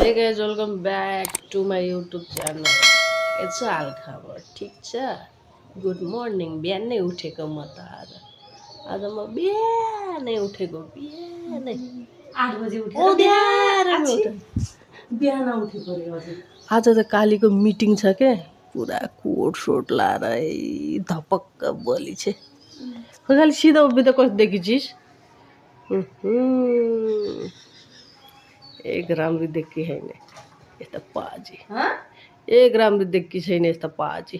Hey guys, welcome back to my YouTube channel. It's हाल खबर ठिक छ गुड मर्निङ बिहानै उठेको म त आज म बिहानै उठेको बिहानै 8 बजे उठेर बिहान उठेको रे हजुर। आज त कालीको मिटिङ छ के पुरा कोट सोट लाएर धपक्क बोली छे खाली सिधा उभिँदा कस्तो देखिछिस् एक राम्री देखी छैन यस्ता पाजी एक राम्री देखी छैन यस्ता पाजी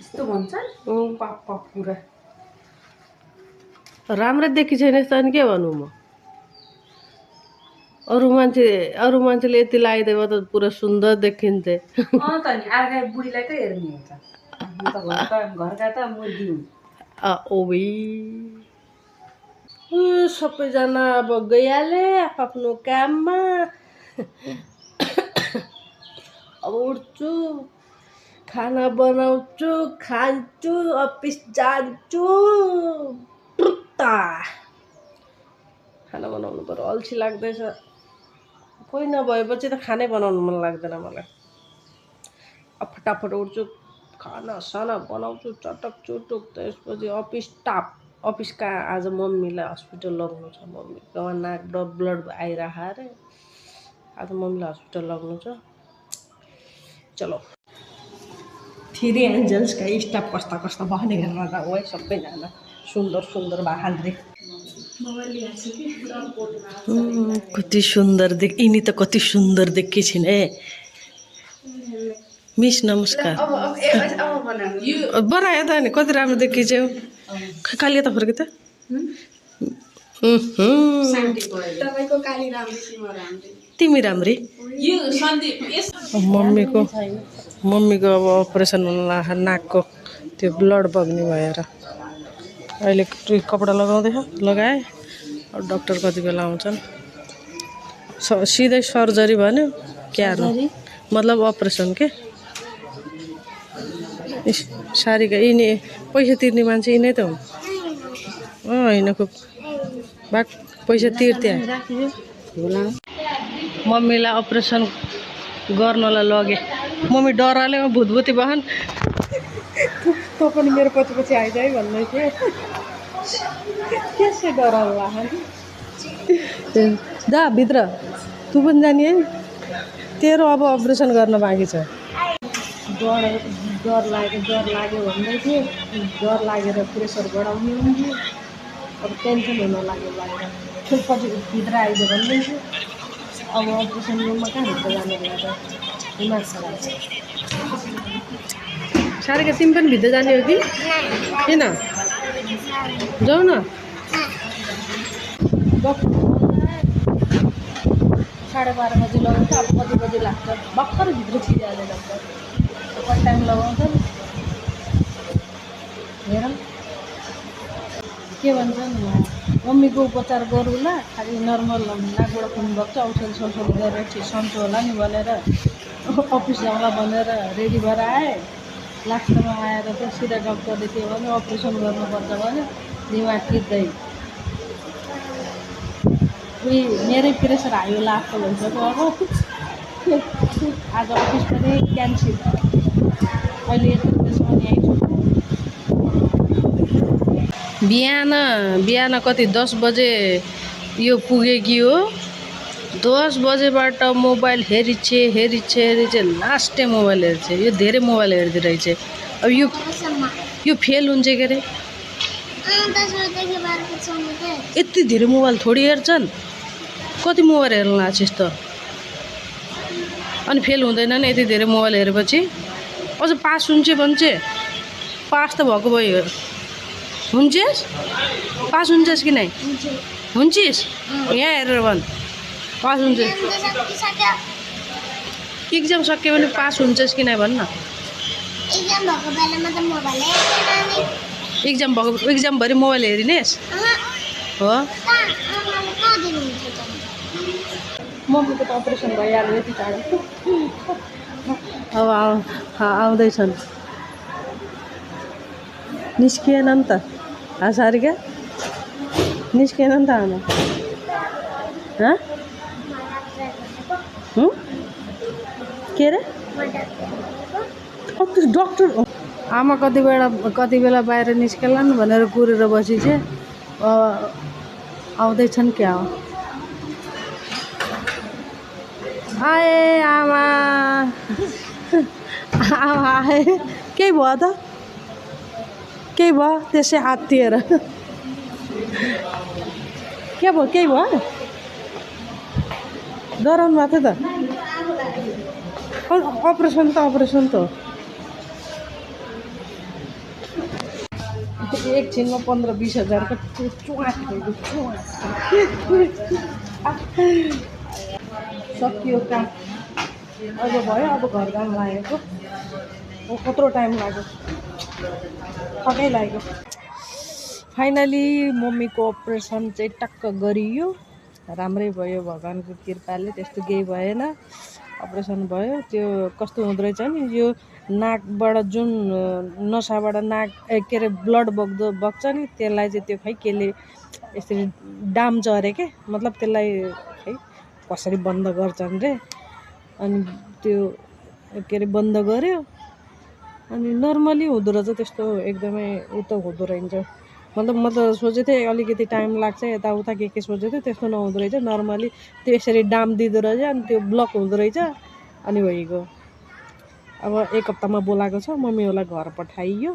यस्तो भन्छ पापा पुरा राम्रै देखी छैन यस्तो अनि के भन्नु म अरू मान्छेले यति लगाइदियो त पुरा सुन्दर देखिन्थे त नि अर्का बुढीलाई त हेर्ने हुन्छ घरका त मुर्गी हुन् ओबी सबैजना अब गइहाले आफ्नो काममा अब उठ्छु खाना बनाउँछु खान्छु अफिस जान्छु खाना बनाउनु पर्यो अल्छी लाग्दैछ कोही नभएपछि त खानै बनाउनु मन लाग्दैन मलाई अब फटाफट उठ्छु खाना साना बनाउँछु चटक चुटुक त्यसपछि अफिस कहाँ आज मम्मीलाई हस्पिटल लग्नु छ मम्मीको नाक ब्लड आइरहेको अरे आज मम्मीलाई हस्पिटल लग्नु छ चलो थ्री एन्जल्सका स्टाफ कस्ता कस्ता बनेर रहँदा हो है सबैजना सुन्दर सुन्दर भाहाल रे कति सुन्दर यिनी त कति सुन्दर देखी छिन् ए मिस नमस्कार बनायो त नि कति राम्रो देखिछौ काली त फर्के त तिमी राम्री मम्मीको अब अपरेसन हुन नाकको त्यो ब्लड बग्ने भएर अहिले कपडा लगाउँदैछ लगाए अब डाक्टर कति बेला आउँछन् सिधै सर्जरी भन्यो क्या मतलब अपरेसन के सारीका यिनी पैसा तिर्ने मान्छे यिनै त हुन् होइन खुब बाक पैसा तिर्थे मम्मीलाई अपरेसन गर्नलाई लगे मम्मी डराले भूतभूती बहन तँ पनि मेरो पछि पछि आइज है भन्दै थियो त्यसै डराउला दा भित्र तँ पनि जाने है तेरो अब अपरेसन गर्न बाँकी छ डर लाग्यो भन्दै थियो डर लागेर प्रेसर बढाउने हुन्थ्यो अब टेन्सन हुन लाग्यो पछि भित्र आइदियो भन्दै थियो अब अपरेसन रुममा कहाँ भित्र जानु लाग्यो दिमाग खराब छ सारीका तिमी पनि भित्र जाने हो कि किन जाऊ न 12:30 बजी लगाउँछ अब कति बजी लाग्छ भर्खर भित्र छिरिहाल्यो डक्टर कति टाइम लगाउँछन् हेर के भन्छन् मम्मीको उपचार गरौँला खालि नर्मल नाकबाट खुन बग्छ औषध सौषध गरेर ठिक सन्चो होला नि भनेर अफिस जाउँला भनेर रेडी भएर आएँ लास्टमा आएर त सिधा डक्टरले के भन्यो अपरेसन गर्नुपर्छ भन्यो दिमाग कित्दै मेरै प्रेसर हाई लाग्छ भइसक्यो अब आज अफिस पनि क्यान्सल अहिले यत्रो बेलासम्म आइसक्यो बिहान कति 10 बजे यो पुगेकी हो 10 बजेबाट मोबाइल हेरिछे लास्टै मोबाइल हेर्छे यो धेरै मोबाइल हेर्दिरहेछ अब यो फेल हुन्छ के अरे यति धेरै मोबाइल थोडी हेर्छन् कति मोबाइल हेर्न लाग्छस् त अनि फेल हुँदैन नि यति धेरै मोबाइल हेरेपछि अझ पास हुन्छ भन्छ पास त भएको भयो हुन्छस् पास हुन्छस् कि नै हुन्छस् यहाँ हेरेर भन् पास हुन्छ एक्जाम सक्यो भने पास हुन्छस् कि नै भन्न एक्जामभरि मोबाइल हेरिनेस् हो मम्मीको त अपरेसन भइहाल्यो यति टाढो अब आउँदैछन् निस्किएन नि त सारीका निस्किएन नि त आमा के अरे डक्टर आमा कति बेला बाहिर निस्केलान् भनेर कुरेर बसी चाहिँ आउँदैछन् क्या हो आए आमा आमा आए केही भयो त केही भयो त्यसै आत्तिएर के भयो केही भयो डराउनु भएको थियो त अपरेसन त एकछिनमा 15-20 हजारको सकियो काम अब भयो अब घर जान लागेको कत्रो टाइम लाग्यो थकै लाग्यो फाइनली मम्मीको अपरेसन चाहिँ टक्क गरियो राम्रै भयो भगवान्को कृपाले त्यस्तो केही भएन अपरेसन भयो त्यो कस्तो हुँदो रहेछ नि यो नाकबाट जुन नसाबाट नाक के अरे ब्लड बग्छ नि त्यसलाई चाहिँ त्यो खै केले यसरी डाम झरे के मतलब त्यसलाई खै कसरी बन्द गर्छन् रे अनि त्यो के अरे बन्द गर्यो अनि नर्मली हुँदो रहेछ त्यस्तो एकदमै उतो हुँदो रहेछ मतलब म त सोचेको थिएँ अलिकति टाइम लाग्छ यताउता के सोचेको थिएँ त्यस्तो नहुँदो रहेछ नर्मली त्यो यसरी डाम दिँदो रहेछ अनि त्यो ब्लक हुँदो रहेछ अनि भइगयो अब 1 हप्तामा बोलाएको छ मम्मीहरूलाई घर पठाइयो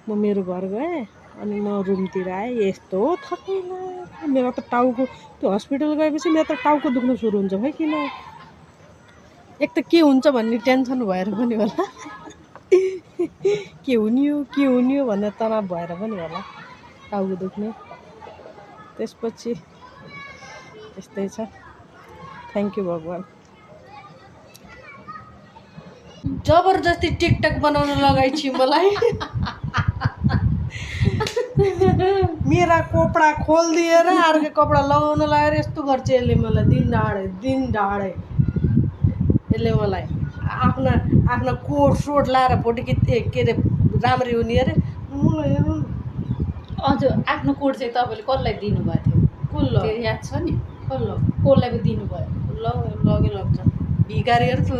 म मेरो घर गएँ अनि म रुमतिर आएँ यस्तो थकै लाग्यो मेरो त टाउको त्यो हस्पिटल गएपछि मेरो त टाउको दुख्नु सुरु हुन्छ है किन एक त के हुन्छ भन्ने टेन्सन भएर पनि होला के हुने हो भन्ने तनाव भएर पनि होला टाउको दुख्ने त्यसपछि यस्तै छ थ्याङ्क यू भगवान् जबरजस्ती टिकटक बनाउन लगाइछि मलाई मेरा कपडा खोलिदिएर अर्को कपडा लगाउन लगाएर यस्तो गर्छ यसले मलाई दिन ढाडे यसले मलाई आफ्ना कोट सोट लाएर फोटो के अरे राम्ररी हुने अरे मलाई हेर्नु हजुर आफ्नो कोड चाहिँ तपाईँले कसलाई दिनुभएको थियो कुल्लो याद छ नि कुल्लो कसलाई पो दिनुभयो लग्छ भिखारीहरू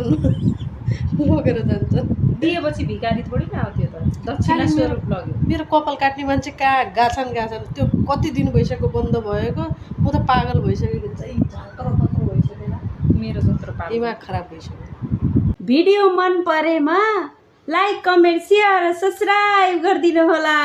लगेर जान्छ दिएपछि भिखारी थोडी न आउँथ्यो त दक्षिणा स्वरूप लग्यो मेरो कपाल काट्ने मान्छे कहाँ गाछन् त्यो कति दिन भइसक्यो बन्द भएको म त पागल भइसकेको झाँक्रो भइसकेन मेरो जत्रो पागल दिमाग खराब भइसक्यो भिडियो मन परेमा लाइक कमेन्ट शेयर सब्स्क्राइब गरिदिनु होला।